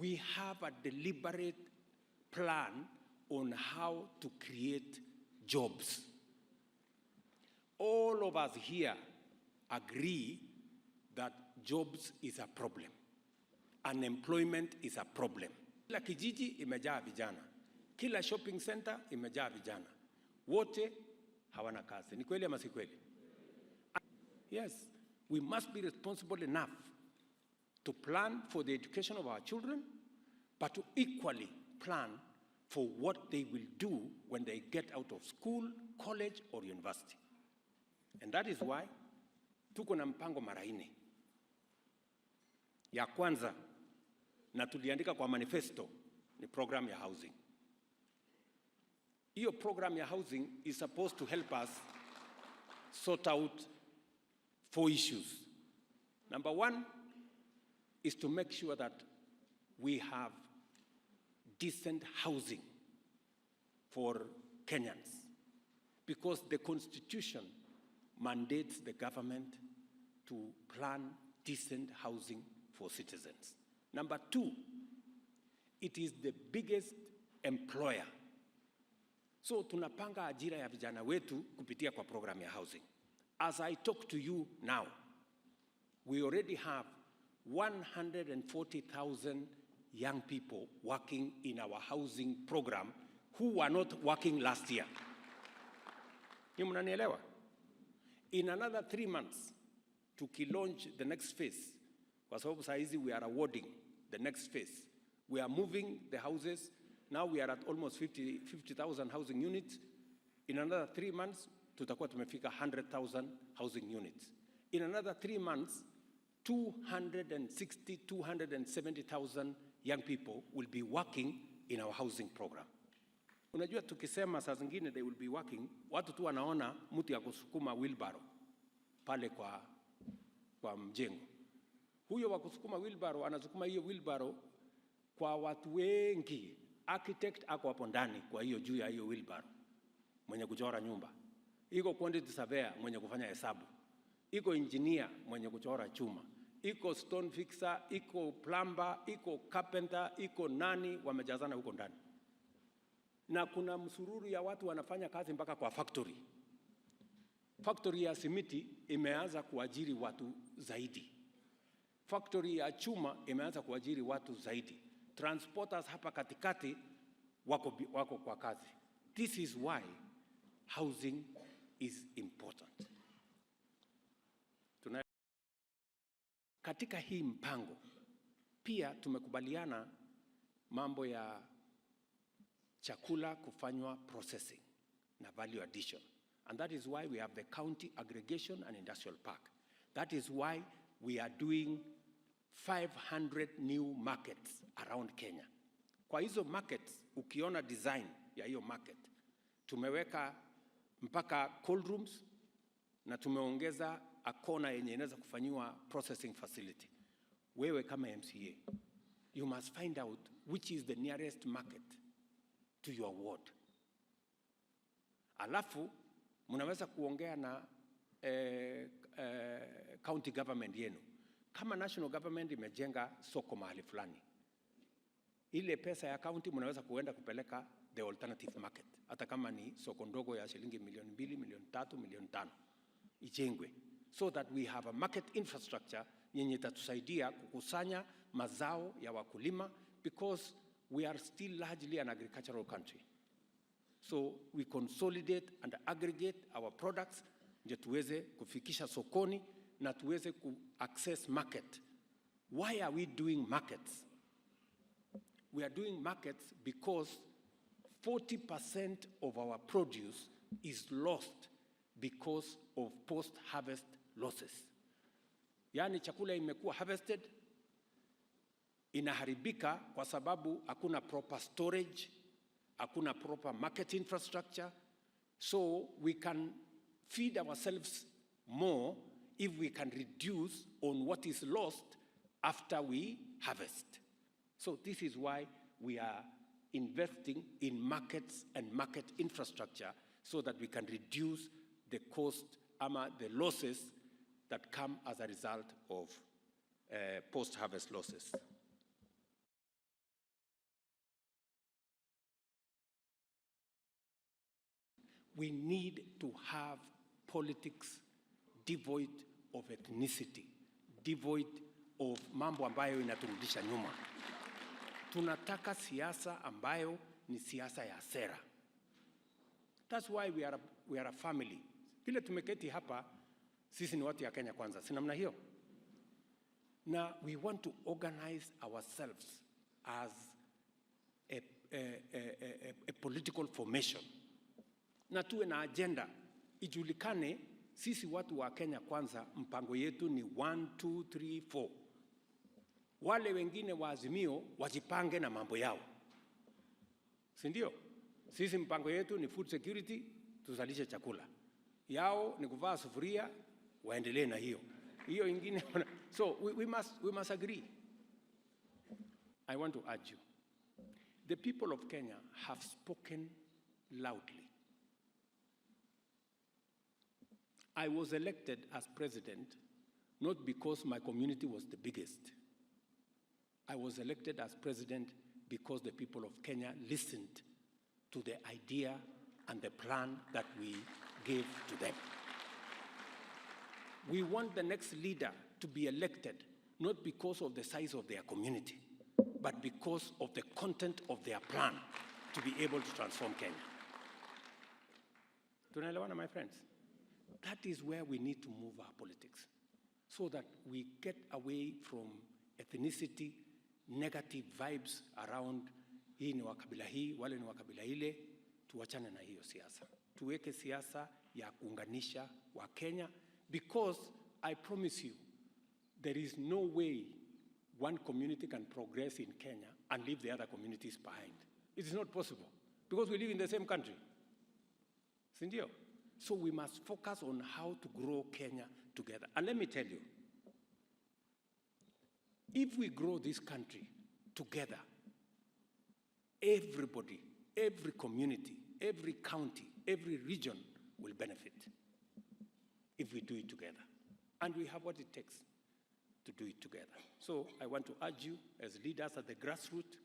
We have a deliberate plan on how to create jobs. All of us here agree that jobs is a problem. Unemployment is a problem. Kila kijiji imejaa vijana, kila shopping center imejaa vijana, wote hawana kazi. Ni kweli ama si kweli? Yes, we must be responsible enough to plan for the education of our children, but to equally plan for what they will do when they get out of school, college or university. And that is why tuko na mpango mara nne. Ya kwanza, na tuliandika kwa manifesto, ni program ya housing. Hiyo program ya housing is supposed to help us sort out four issues. Number one is to make sure that we have decent housing for Kenyans, because the Constitution mandates the government to plan decent housing for citizens. Number two, it is the biggest employer. So tunapanga ajira ya vijana wetu kupitia kwa program ya housing. As I talk to you now, we already have 140,000 young people working in our housing program who were not working last year. Ni mnanielewa? In another 3 months, tukilaunch the next phase, kwa sababu saa hizi we are awarding the next phase. We are moving the houses. Now we are at almost 50,000 housing units. In another 3 months, tutakuwa tumefika 100,000 housing units. In another 3 months, 260, 270,000 young people will be working in our housing program. Unajua tukisema saa zingine they will be working, watu tu wanaona mtu ya kusukuma wheelbarrow pale kwa mjengo. Huyo wa kusukuma wheelbarrow anasukuma hiyo wheelbarrow kwa watu wengi. Architect ako hapo ndani, kwa hiyo juu ya hiyo wheelbarrow, mwenye kuchora nyumba. Iko quantity surveyor mwenye kufanya hesabu, iko engineer mwenye kuchora chuma, iko stone fixer, iko plumber, iko carpenter, iko nani, wamejazana huko ndani, na kuna msururu ya watu wanafanya kazi mpaka kwa factory. Factory ya simiti imeanza kuajiri watu zaidi. Factory ya chuma imeanza kuajiri watu zaidi. Transporters hapa katikati wako kwa kazi. This is why housing is important. Katika hii mpango pia tumekubaliana mambo ya chakula kufanywa processing na value addition. And that is why we have the county aggregation and industrial park. That is why we are doing 500 new markets around Kenya. Kwa hizo markets, ukiona design ya hiyo market, tumeweka mpaka cold rooms na tumeongeza a kona yenye inaweza kufanyiwa processing facility. Wewe kama MCA, you must find out which is the nearest market to your ward. Alafu mnaweza kuongea na county government yenu. Kama national government imejenga soko mahali fulani, ile pesa ya county mnaweza kuenda kupeleka the alternative market, hata kama ni soko ndogo ya shilingi milioni 2, milioni 3, milioni 5 ijengwe, so that we have a market infrastructure yenye itatusaidia kukusanya mazao ya wakulima, because we are still largely an agricultural country. So we consolidate and aggregate our products ndio tuweze kufikisha sokoni na tuweze ku access market. Why are we doing markets? We are doing markets because 40% of our produce is lost because of post-harvest losses. Yaani chakula imekuwa harvested, inaharibika kwa sababu hakuna proper storage, hakuna proper market infrastructure. So we can feed ourselves more if we can reduce on what is lost after we harvest. So this is why we are investing in markets and market infrastructure, so that we can reduce the cost ama the losses that come as a result of post-harvest losses. We need to have politics devoid of ethnicity, devoid of mambo ambayo inaturudisha nyuma. Tunataka siasa ambayo ni siasa ya sera. That's why we are a family. Vile tumeketi hapa, sisi ni watu ya Kenya Kwanza, si namna hiyo? Na we want to organize ourselves as a political formation, na tuwe na agenda ijulikane, sisi watu wa Kenya Kwanza, mpango yetu ni 1 2 3 4. Wale wengine wa Azimio wajipange na mambo yao, si ndio? Sisi mpango yetu ni food security, tuzalishe chakula. Yao ni kuvaa sufuria, waendelee na hiyo hiyo ingine. So we must agree. I want to urge you. The people of Kenya have spoken loudly. I was elected as president not because my community was the biggest. I was elected as president because the people of Kenya listened to the idea and the plan that we gave to them. We want the next leader to be elected not because of the size of their community, but because of the content of their plan to be able to transform Kenya. Tunaelewana, my friends? That is where we need to move our politics so that we get away from ethnicity, negative vibes around hii ni wa kabila hii, wale ni wa kabila ile. Tuachane na hiyo siasa, tuweke siasa ya kuunganisha Wakenya, because I promise you there is no way one community can progress in Kenya and leave the other communities behind. It is not possible because we live in the same country. Si ndio? So we must focus on how to grow Kenya together. And let me tell you, if we grow this country together, everybody, every community, every county, every region will benefit if we do it together. And we have what it takes to do it together. So I want to urge you as leaders at the grassroots,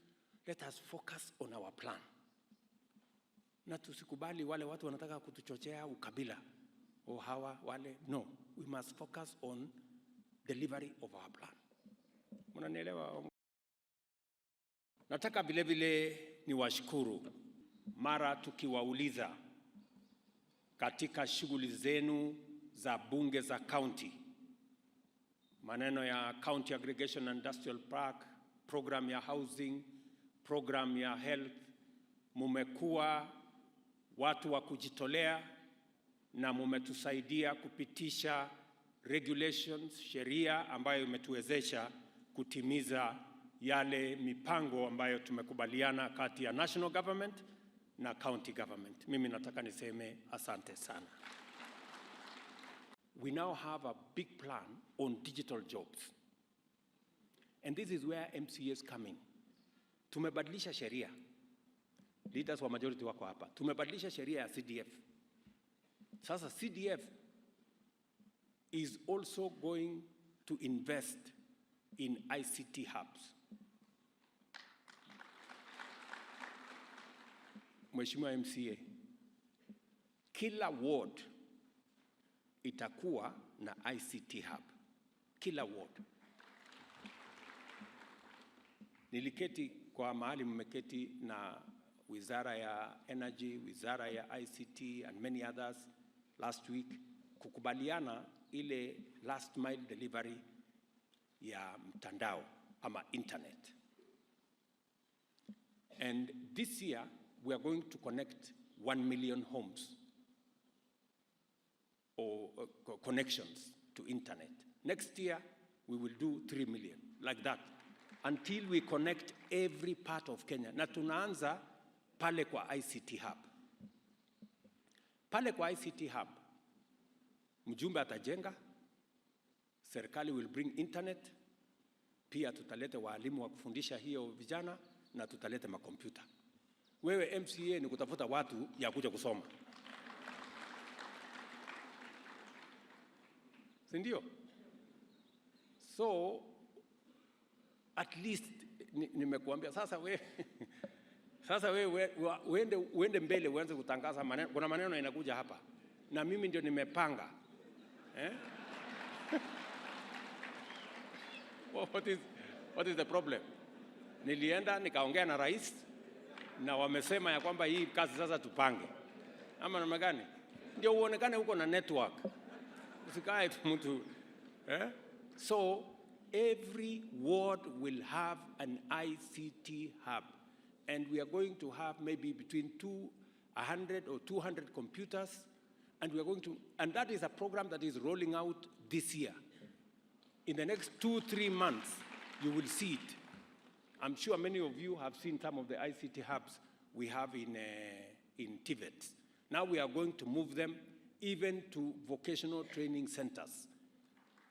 let us focus on our plan. Na tusikubali wale watu wanataka kutuchochea ukabila o hawa wale. No, we must focus on delivery of our plan. Mnanielewa? Nataka vile vile niwashukuru mara tukiwauliza katika shughuli zenu za bunge za county, maneno ya County Aggregation and Industrial Park, program ya housing, program ya health, mumekuwa watu wa kujitolea na mumetusaidia kupitisha regulations, sheria ambayo imetuwezesha kutimiza yale mipango ambayo tumekubaliana kati ya national government na county government. Mimi nataka niseme asante sana. We now have a big plan on digital jobs. And this is where MCAs come in. Tumebadilisha sheria. Leaders wa majority wako hapa. Tumebadilisha sheria ya CDF. Sasa CDF is also going to invest in ICT hubs. Mheshimiwa MCA, kila ward itakuwa na ICT hub, kila ward. Niliketi kwa mahali mmeketi na Wizara ya Energy, Wizara ya ICT and many others last week kukubaliana ile last mile delivery ya mtandao ama internet. And this year we are going to connect 1 million homes or connections to internet. Next year we will do 3 million, like that, until we connect every part of Kenya. Na tunaanza pale kwa ICT hub. Pale kwa ICT hub, mjumbe atajenga, serikali will bring internet, pia tutalete waalimu wa kufundisha hiyo vijana na tutalete makompyuta. Wewe MCA ni kutafuta watu ya kuja kusoma, si ndio? So at least nimekuambia sasa wewe Sasa wewe uende mbele uanze kutangaza maneno, kuna maneno inakuja hapa na mimi ndio nimepanga, eh? What is the problem? Nilienda nikaongea na rais na wamesema ya kwamba hii kazi sasa tupange, ama namna gani? Ndio uonekane huko na network, usikae tu mtu, eh? So every ward will have an ICT hub, and we are going to have maybe between 100 or 200 computers, and we are going to, and that is a program that is rolling out this year. In the next 2, 3 months, you will see it. I'm sure many of you have seen some of the ICT hubs we have in TVET. Now we are going to move them even to vocational training centers.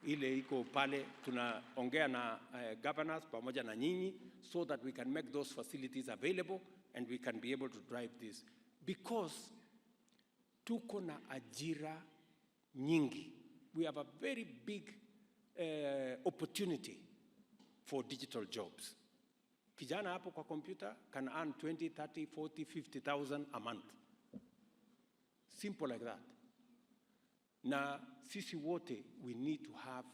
Ile iko pale tunaongea na governors pamoja na nyinyi so that we can make those facilities available and we can be able to drive this, because tuko na ajira nyingi. We have a very big opportunity for digital jobs. Kijana hapo kwa computer can earn 20, 30, 40, 50,000 a month. Simple like that. Na sisi wote, we need to have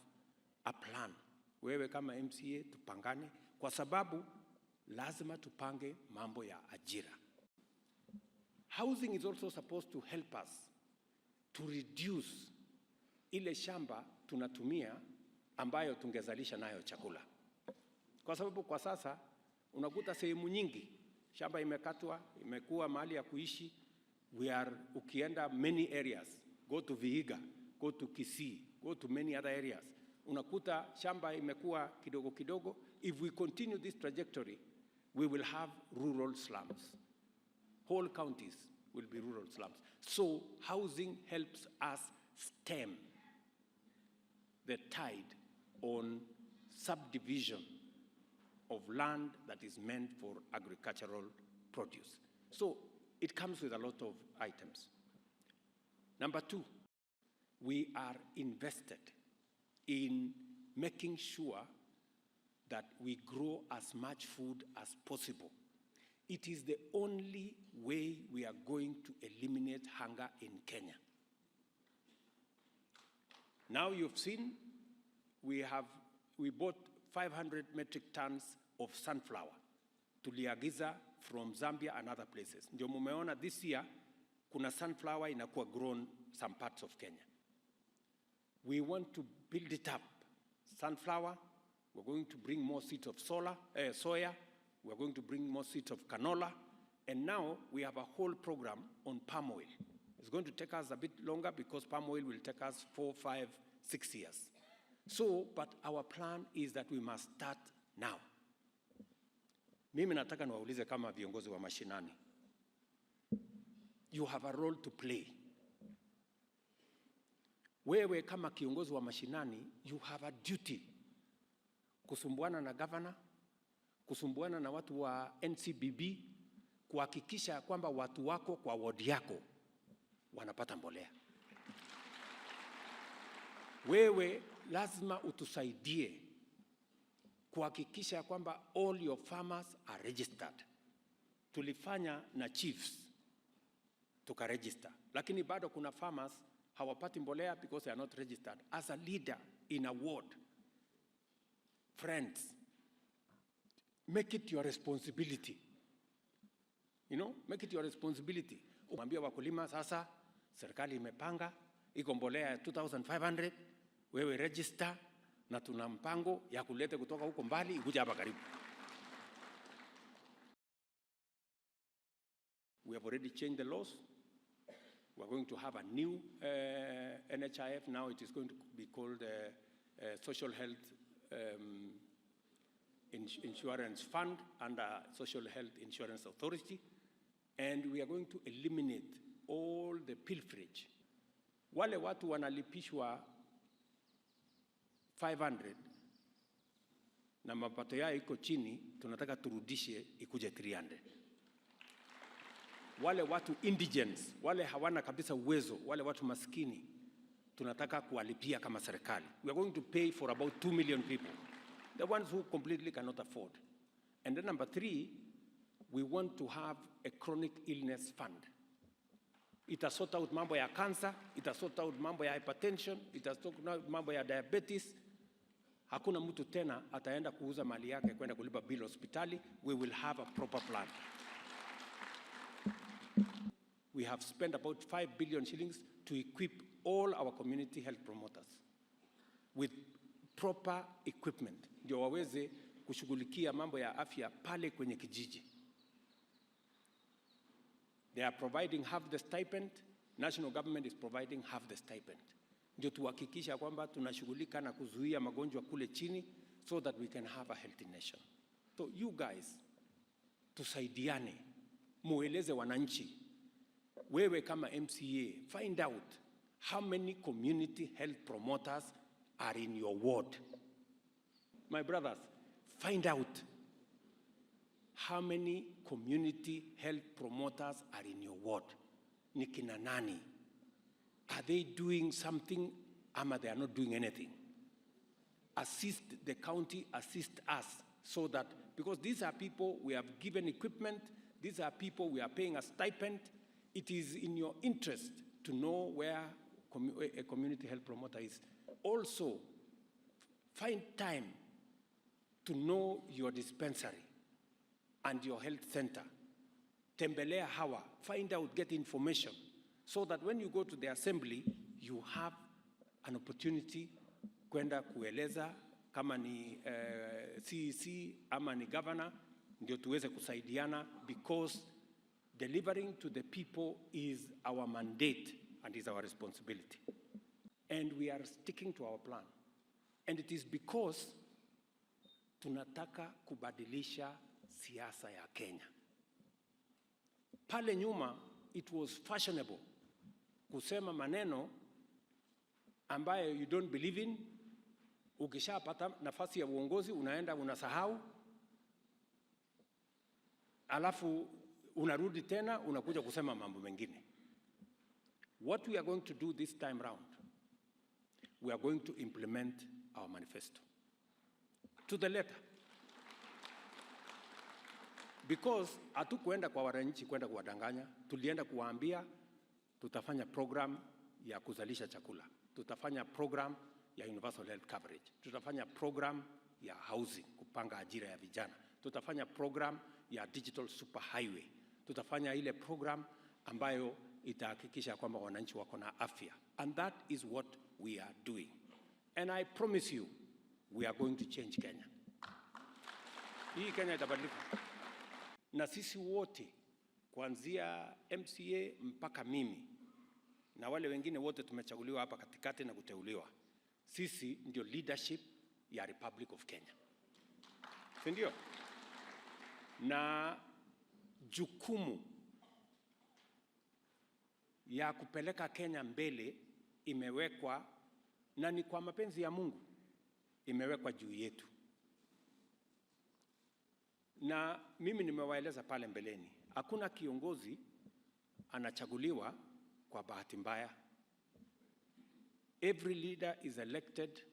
a plan. Wewe kama MCA, tupangane kwa sababu lazima tupange mambo ya ajira. Housing is also supposed to help us to reduce ile shamba tunatumia ambayo tungezalisha nayo chakula, kwa sababu kwa sasa unakuta sehemu nyingi shamba imekatwa, imekuwa mahali ya kuishi. We are, ukienda many areas, go to Vihiga, go to Kisii, go to many other areas, unakuta shamba imekuwa kidogo kidogo. If we continue this trajectory, we will have rural slums. Whole counties will be rural slums. So housing helps us stem the tide on subdivision of land that is meant for agricultural produce. So it comes with a lot of items. Number two, we are invested in making sure that we grow as much food as possible. It is the only way we are going to eliminate hunger in Kenya. Now you've seen we bought 500 metric tons of sunflower. Tuliagiza from Zambia and other places. Ndio mumeona this year kuna sunflower inakuwa grown some parts of Kenya. We want to build it up. Sunflower, we're going to bring more seeds of soya, we're going to bring more seeds of canola, and now we have a whole program on palm oil. It's going to take us a bit longer because palm oil will take us 4, 5, 6 years. So, but our plan is that we must start now. Mimi nataka niwaulize kama viongozi wa mashinani. You have a role to play. Wewe kama kiongozi wa mashinani, you have a duty kusumbuana na governor, kusumbuana na watu wa NCBB, kuhakikisha kwamba watu wako kwa wodi yako wanapata mbolea. Wewe lazima utusaidie kuhakikisha kwamba all your farmers are registered. Tulifanya na chiefs tukaregister, lakini bado kuna farmers hawapati mbolea because they are not registered. As a leader in a ward, friends, make it your responsibility. Make it your responsibility. Mwambie wakulima sasa, serikali imepanga iko mbolea ya 2500, wewe register, na tuna mpango ya kuleta kutoka huko mbali ikuja hapa karibu. We have already changed the laws. We are going to have a new NHIF. Now it is going to be called Social Health Insurance Fund under Social Health Insurance Authority. And we are going to eliminate all the pilferage. Wale watu wanalipishwa 500 na mapato yao iko chini, tunataka turudishe ikuje 300. Wale watu indigents, wale hawana kabisa uwezo, wale watu maskini, tunataka kuwalipia kama serikali. We are going to pay for about 2 million people, the ones who completely cannot afford. And then number three, We want to have a chronic illness fund. Ita sort out mambo ya cancer, ita sort out mambo ya hypertension, ita sort out mambo ya diabetes. Hakuna mtu tena ataenda kuuza mali yake kwenda kulipa bill hospitali. We will have a proper plan. We have spent about 5 billion shillings to equip all our community health promoters with proper equipment ndio waweze kushughulikia mambo ya afya pale kwenye kijiji. They are providing half the stipend, national government is providing half the stipend. Ndio tuhakikisha kwamba tunashughulika na kuzuia magonjwa kule chini so that we can have a healthy nation. So you guys, tusaidiane, mueleze wananchi. Wewe kama MCA, find out how many community health promoters are in your ward. My brothers, find out how many community health promoters are in your ward. Ni kina nani? Are they doing something ama they are not doing anything? Assist the county, assist us so that, because these are people we have given equipment, these are people we are paying a stipend. It is in your interest to know where a community health promoter is. Also, find time to know your dispensary and your health center. Tembelea hawa, find out, get information, so that when you go to the assembly, you have an opportunity kwenda kueleza kama ni CEC ama ni governor, ndio tuweze kusaidiana, because delivering to the people is our mandate and is our responsibility. And we are sticking to our plan. And it is because tunataka kubadilisha siasa ya Kenya. Pale nyuma it was fashionable kusema maneno ambayo you don't believe in. Ukishapata nafasi ya uongozi unaenda unasahau, alafu unarudi tena unakuja kusema mambo mengine. What we are going to do this time round, we are going to implement our manifesto to the letter. Because hatukuenda kwa wananchi kwenda kuwadanganya, tulienda kuwaambia tutafanya program ya kuzalisha chakula, tutafanya program ya universal health coverage, tutafanya program ya housing, kupanga ajira ya vijana, tutafanya program ya digital super highway, tutafanya ile program ambayo itahakikisha kwamba wananchi wako na afya. And that is what we are doing. And I promise you, we are going to change Kenya. Hii Kenya itabadilika. Na sisi wote kuanzia MCA mpaka mimi na wale wengine wote tumechaguliwa hapa katikati na kuteuliwa, sisi ndio leadership ya Republic of Kenya, si ndio? Na jukumu ya kupeleka Kenya mbele imewekwa, na ni kwa mapenzi ya Mungu, imewekwa juu yetu. Na mimi nimewaeleza pale mbeleni, hakuna kiongozi anachaguliwa kwa bahati mbaya. Every leader is elected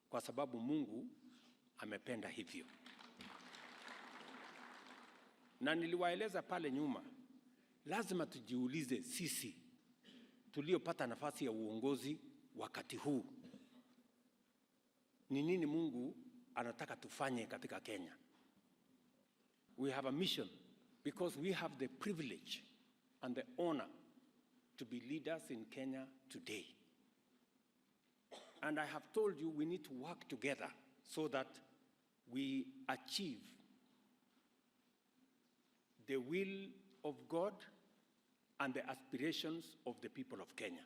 kwa sababu Mungu amependa hivyo. Na niliwaeleza pale nyuma, lazima tujiulize sisi tuliopata nafasi ya uongozi wakati huu, ni nini Mungu anataka tufanye katika Kenya. We have a mission because we have the privilege and the honor to be leaders in Kenya today. And I have told you we need to work together so that we achieve the will of God and the aspirations of the people of Kenya.